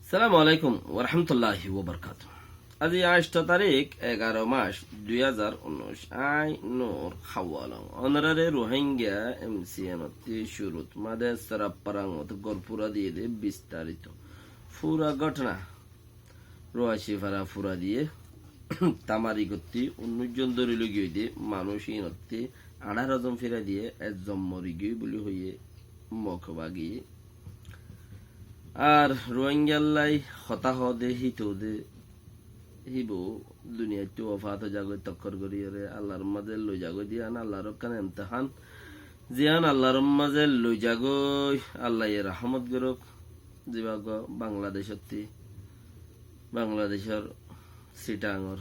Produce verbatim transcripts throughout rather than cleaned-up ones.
Assalamu alaikum warahmatulláhi wabarakátuhu. Aijja añctho tarík, egaro mac, dui házar unnúic. Añí Nur Hawalong. Ónorare Ruáingga em si en ottí cúrut mazé Sérap Farang ot gór fúrai diyé dé bistarito. Fura góthona. Ruaci fara fúrai diyé. Tamari gottí unnúic zon dóri loi giyé dé manúic ín ottí añçáro zon fúrai diyé, ek zon mori giyé buli hoiyé Mok bagi. Ar Ruáinggallái hotá hoó dé, híto dé, híba duniyaittú wafat ói zagói, tokkór goríyoré Allar mazé loi zagói dé, yián Allar ekkán emtehán. Ziyán Allar mazé loi zagói, Allaye rahmot gorók. Zibá uggwá Bangladecótti, Bangladecór Sitangor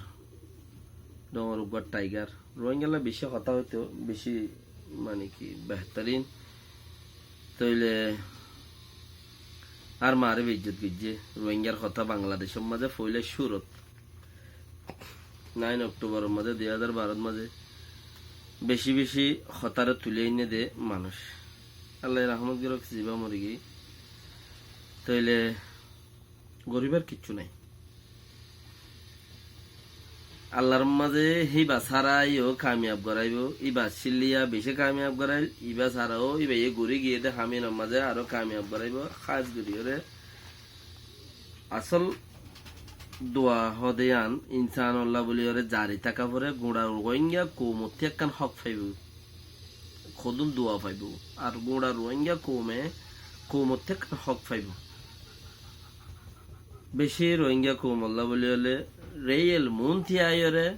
dóñr uggwá thaigar. Ruáinggallá bicí hotá hoitó, bicí mani ki behtorin. Tóile ar maáre beizzot goijjé. Ruáinggar hotá Bangladecór mazé foóila cúrut, nain Okthóboror mazé, dui házar barór mazé bicí bicí hotáre tuli ainné dé manúic. Allaye rahmot gorók, zibá mori giyé. Tóile goríbar kiccú nái. Allar mazé híba sára yó kamiyab goráibo, íba cíliya bicí kamiyab goráil, íba sára ó íbaye gorí giyé dé ham ínor mazé aró kamiyab goráibo, hás goríyoré. Asól dua hoó dé yián insanolla bóliyoré zari táka foré, guñça Ruáingga koumottí ekkán hók faibóu. Hodún dua faibóu. Ar guñça Ruáingga koume, koumottí ekkán hók faibóu. Bicí Ruáingga koumolla bóliyoré, reyel muúnti aiyóre,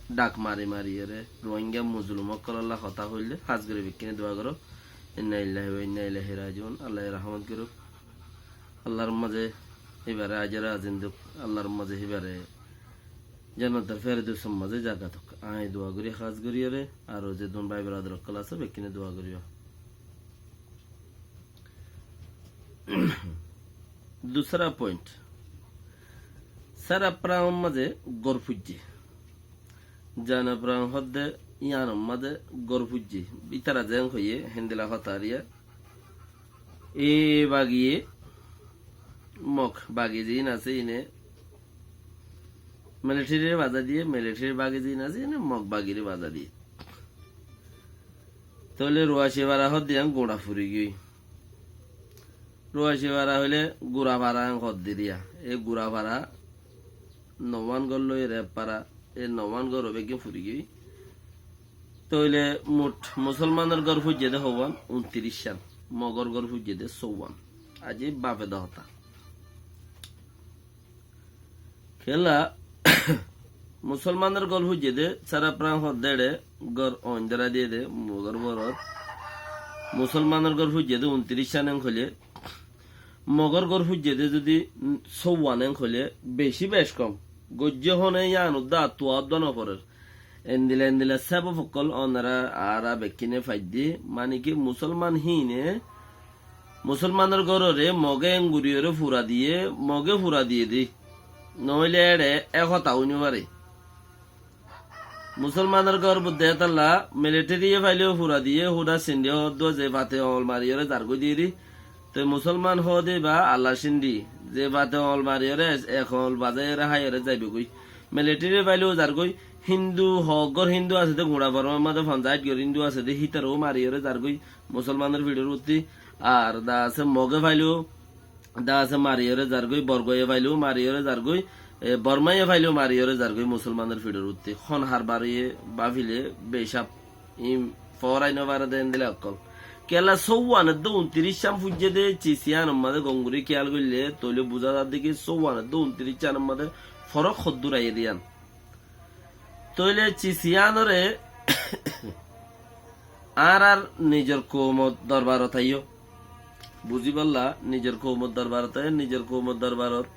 dhak mari mariyoré, Ruáingga mozolum ókkolólla hotá hoilé, hás gorí bekkúne dua goró. Inna lillahi wa inna ilaihi rajiun. Allaye rahmot gorók. Allar mazé híbare ajere azinduk, Allar mazé híbare Jannatul Ferdousor mazé zaga dók. Añí dua gorí hás goríyoré, aró zedún bái beradar ókkol asó, bekkúne dua goríba. Dusra point. Sérap Farangor mazé gór fúijje. Zana Farang hoó dé yíanor mazé gór fúijje. Ítara zeén hoiyé, héndilla hotá ariya. E bagiye Mok bagi ziín asé íne militherire bazá diyé, militherire bagi ziín asé íne Mok bagire bazá diyé. Tóile Ruaci fara hoó dé yián guñça furi giyói. Ruaci fara hoilé Gura fara en hoó dé riya. E Gura fara nouwan gór loi rep fara, e nouwan gór beggín furi giyói. Tóile mut musolmanor gór fúijje dé houwan? Untiríc cán. Mogor gór fúijje dé sóuwan. Aijja bafe dé hotá. Kiyólla musolmanor gór fúijje dé, Sérap Farang hoó dé eçé gór oin dóra diyé dé, Mogor borot. Musolmanor gór fúijje dé untiríc cán en hoilé, Mogor gór fúijje dé zodi sóuwan en hoilé, bicí bec kom. Goijjé hone yían uddá tuwa uddá noforér. Endilla endilla sábab ókkol ónora añára bekkúne faidde, mani ki musolman híine, musolmanor górore Moge enguriyoré fura diyé, Moge fura diyé dé. Noóile eçé e hotá ói nofaré. Musolmanor gór budde hétalla militheriyé faileyó fura diyé, húda sindi hoddúa ze fate oñl mariyoré zargói diyéri. Te musolman hoó dé íba Allar sindi, ze fate oñl mariyoré ek oñl bazáiyoré háiyoré zaibogói. Militheriyé faileyó zargói, Hindu hoó gór Hindu asé dé, guñça Bormar mazé fonzaic gór Hindu asé dé, hítareyó mariyoré zargói musolmanor fiçor utti. Ar da asé Moge faileyó, da asé mariyoré zargói, Borgoye faileyó mariyoré zargói, e, Bormaye faileyó mariyoré zargói musolmanor fiçor utti. Hon harbariye bafile becaf, im forai nofaré dé endilla ókkol. Kiyólla sóuwan edde untiríc cán fúijje dé, cis yíanor mazé gom gorí kiyál goille, tóile buzá zadde ki sóuwan edde untiríc cánor mazé forok hoddúr aiyé dé yían. Tóile cis yíanoré añárar nizor koumor dorbarot aiyó. Buzíbolla nizor koumor dorbarot aiyó, nizor koumor dorbarot.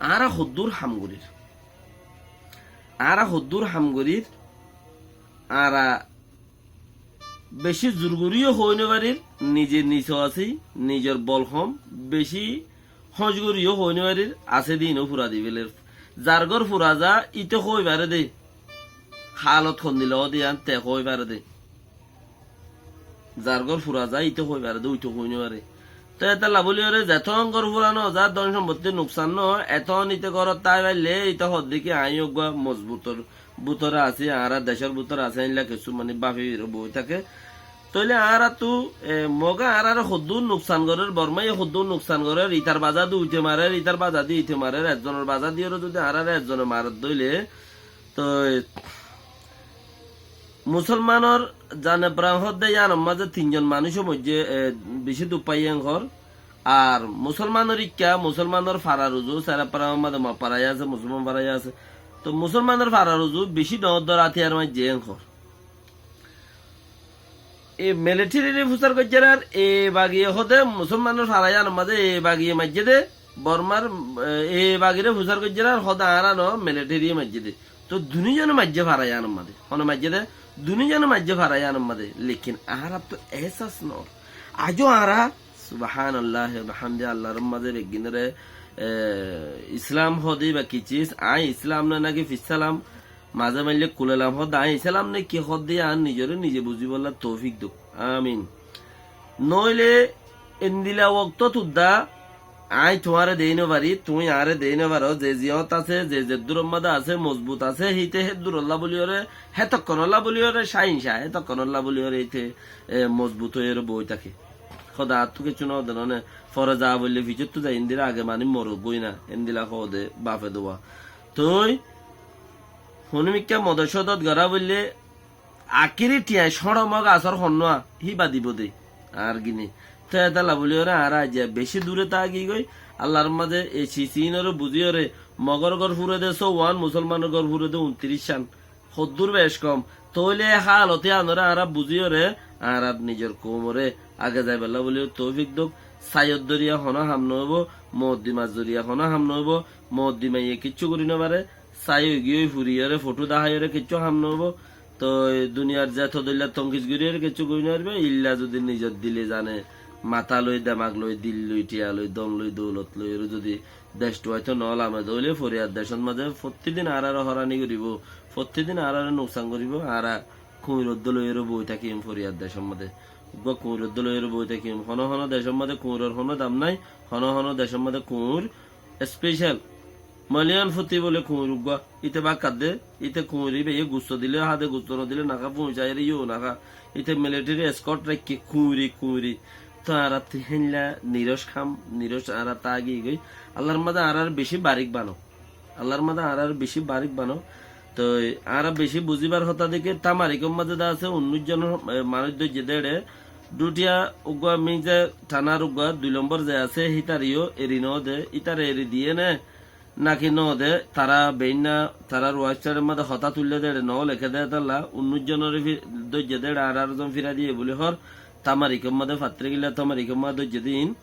Añára hoddúr ham gorír. Añára hoddúr ham gorír. Añára bicí zur goríyo hoói nofarir, nize niso así, nizor bol hom, bicí hóñc goríyo hoói nofarir, asé dé íno fura di féler. Zar gór fura za, íte hoói faré dé. Halot hondilla ó dé yían te hoói faré dé. Zar gór fura za, íte hoói faré dé, uite hoói nofaré. Toi etolla buli ore zeton gór furano za, don sompotti nuksan no, eton ite górot tái faille ite hoddé ki añí uggúa mozbutor bútore así, añára decór bútore así, éilla kessú mani báfi boi táke. Tóile añárattu, e, Moge añárare hoddúr nuksan gorér, Bormaye hoddúr nuksan gorér, itar bazadi uite marer, itar bazadi uite marer, ezzonor bazadi ore zudi añárare ezzone marer dóile, toi Musolmanor zane pran hoódde yíanor mazé tinzon manúic moijjé, e, bicí duk faiyé en hoór. Ar Musolmanor ikká, Musolmanor farar uzu, Sera farar mazé Mog fara yó asé, Musolman fara yó asé. Toi Musolmanor farar uzu bicí dhoóñr dhoóñr átiyar maijjé en hoór. E military re fusar goijjér ar e bagiye hoóde Musolmanor fara yíanor mazé e bagiye maijjé dé, Bormar, e, e bagire fusar goijjér ar hoóde añára no military ye maijjé dé. Toi dunúzone maijjé fara yíanor mazé. Hone maijjé dé? Dunúzone maijjé fara yíanor mazé. Lekin añárattu ehsas no. Aijjó añára, subhanallah, alhamdulillah, Allar mazé beggúnore, e, Islam hoóde ba ki ciz, añí Islam ne náki fissálam, mazé maille kulelam hoóde añí Islam ne ki hoóde añár nizore nize buzíbolla toufik douk. Amin. Noóile endilla woktót udda añí tuáñre deí no fari, tuñí añáre deí no faro, ze ziyót asé, ze zeddúror mazé asé, mozbut asé, híte héddúrolla buli ore, hétokkónolla buli ore, cáin cá, hétokkónolla buli ore híte, e, mozbut ói ore boi táke. Hoóde añáttu kessú no de none, fore za foille fiçóttu zai, endilla age mani morogói na, endilla hoóde bafe dua. Toi, honimikká modot codot gorá foille, Akiri thiañ cóñço Mog asór honnúa, híba dibou dé, añár gine. Toi etolla buli ore añára aijja bicí dure táki goi, Allar mazé e ciz iínoré buzí ore, Mogor gór fure dé sóuwan, Musolmanor gór fure dé untiriccán. Hoddúr bec kom. Tóile e hálot yíanoré añára buzí ore, añárar nizor koumoré age zaiballa buli toufik douk. Saiyot doriya honó ham no óibo, moddimar zoriya honó ham no óibo, moddimaye kiccú gorí no fare, sai óigiyoi furiyóre, fothú daháiyóre kiccú ham noóibo. Toi duniyar zeto dóilla tonkis goríyóre kiccú gorí nofaribá, illa zudi nizor dile zane, matá loi, demak loi, dil loi, thiañ loi, don loi, doulot loiyóre zudi dec thuaitó noólam de óile, foriyar decót mazé fottí din añáráre hórani goríbo, fottí din añáráre nuksan goríbo, añára kuñir uddú loiyóre boi tákiyum foriyar decót mazé. Uggúa kuñir uddú loiyóre boi tákiyum. Honó honó decót mazé kuñiror honó dam nái, honó honó decót mazé kuñir special. Miliyon foti bóle kuñir uggúa. Íte bákka de, íte kuñir íbayé gusto dile há de, gusto no dile no há, fuñi saiyóre yó no há. Íte military escort raikké kuñiri, kuñiri. Toi añárattú héinna niroc ham, niroc añára táki goi. Allar mazé añáráre bicí barik bano. Allar mazé añáráre bicí barik bano. Toi añára bicí buzíbar hotá de ki, Tamarikor mazé de asé unnúic zon, e, manúic dóijje de éçe. Duthiya uggúa Mingze thanar uggúa dui lombor ze asé, hítare yó eri no de, ítare eri diyé né, náki no de, tará beinna, tarár website or mazé hotá tuille de éçe no leké de, etolla unnúic zonoré fi-, dóijje de éçe, añçáro zon fira diyé buli hoór, Tamarikor mazé fattíkilla, Tamarikor mazé dóijje de iín.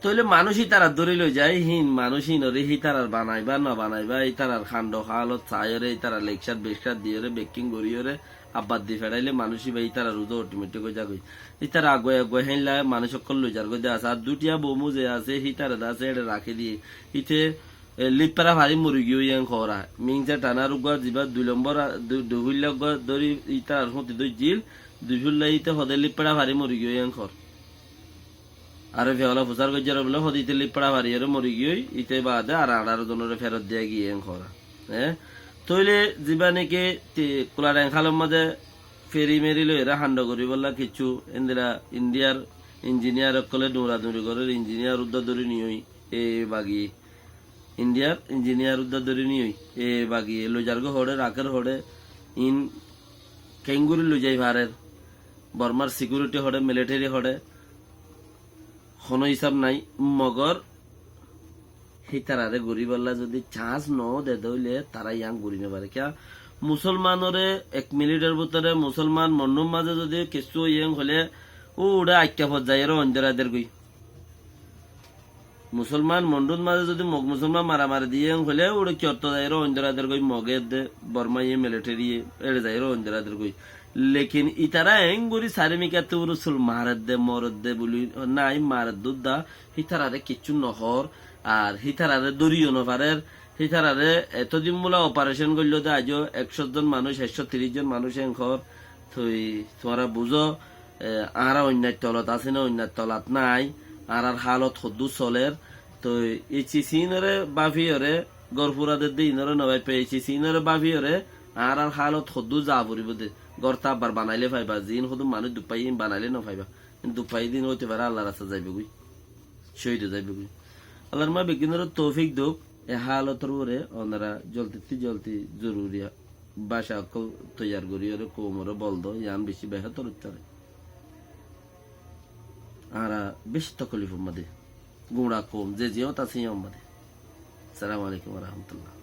Tóile manúic ítarar dóri loi zai, híin manúic híinoré hítarar banaibá, no banaibá, ítarar kando hálot saiyóre, ítarar lekcar bekkar diyóre, bekkin goríyore, abbar di feçáile manúic íba ítarar uzu otometik ói zagói. Ítara aguwai aguwai héinla manúic ókkol loi zargói de asé. Ar duthiya bomu ze asé, hítare de asé, éçe rakí diyé. Íte, e, Lipra fari mori giyói en hoóra. Mingze thanar uggúa zibá dui lombor, a, du-, dui fúilla uggúa dóri ítarar fúti dóijjil, dui fúilla íte hode Lipra fari mori giyói en hoór. Ar e feyola fusár goijjé ar bóle hode íte Lipra fariyóre mori giyói, íte baade ar añçáro zonoré ferot diya giyé en hoóra. E? Tóile zibá niki ti-, Kula Deng hálor mazé feri meri loiyóre hando goríbolla kiccú endilla Indiar injiniyar ókkolé duñra duñri gorér, injiniyar uddá dóri niyói e bagi. Indiar injiniyar uddá dóri niyói e bagi. Loi zargói hoçé, rakér hoçé, iín keéngorí loi zai farer. Bormar sikiuriti hoçé, militeri hoçé, honó hísab nái, mogor hítararé goríbolla zudi cans no de de óile tará yián gorí no fare. Kiyá? Musolmanoré ek minitor bútore musolman Mondhúr mazé zudi kessú óiye hoilé, uçé aikká fot zaiyóre oindóra dergói. Musolman Mondhút mazé zudi Mog musolman maramari diyé hoilé, uçé kiyóttu zaiyóre oindóra dergói, Mogé edde, Bormaye, militariye, éçe zaiyóre oindóra dergói. Lekin itará eéngorí sarimikattú urusul maredde, moredde buli, nái maredde uddá, hítararé kiccú nohoór, ar hítararé dóriyo nofarér, hítararé etódin bóla operecon goilló dé aijjó ekcó zon manúic, ekcó tiríc zon manúic eén hoór, toi tuáñra buzó, e, añára oinnar tolot así né, oinnar tolot nái, añárar hálot hoddúr solér, toi ei ciz iínoré báfiyoré, gór fura dedde iínoré no báfiyoré, ei ciz iínoré báfiyoré, añárar hálot hoddúr zaa foribóu de, gór to abbar banailé faiba, ziín hoddúr manúic duk faiyé iín banailé no faiba, iín duk faiyé de iín óite faré Allar rasta zaibói goi, cóhid ói zaibói goi. Allar ma beggúnoré toufik douk, e hálotor uore onora zoldittú zoldi zoruri báca ókkol toiyar goríyoré koumoré bol do, yián bicí behétor óitfaré. Añára bicí tokolif ot mazé, guñça koum, ze ziyót asé yían mazé. Assalamu alaikum wa rahmatullah.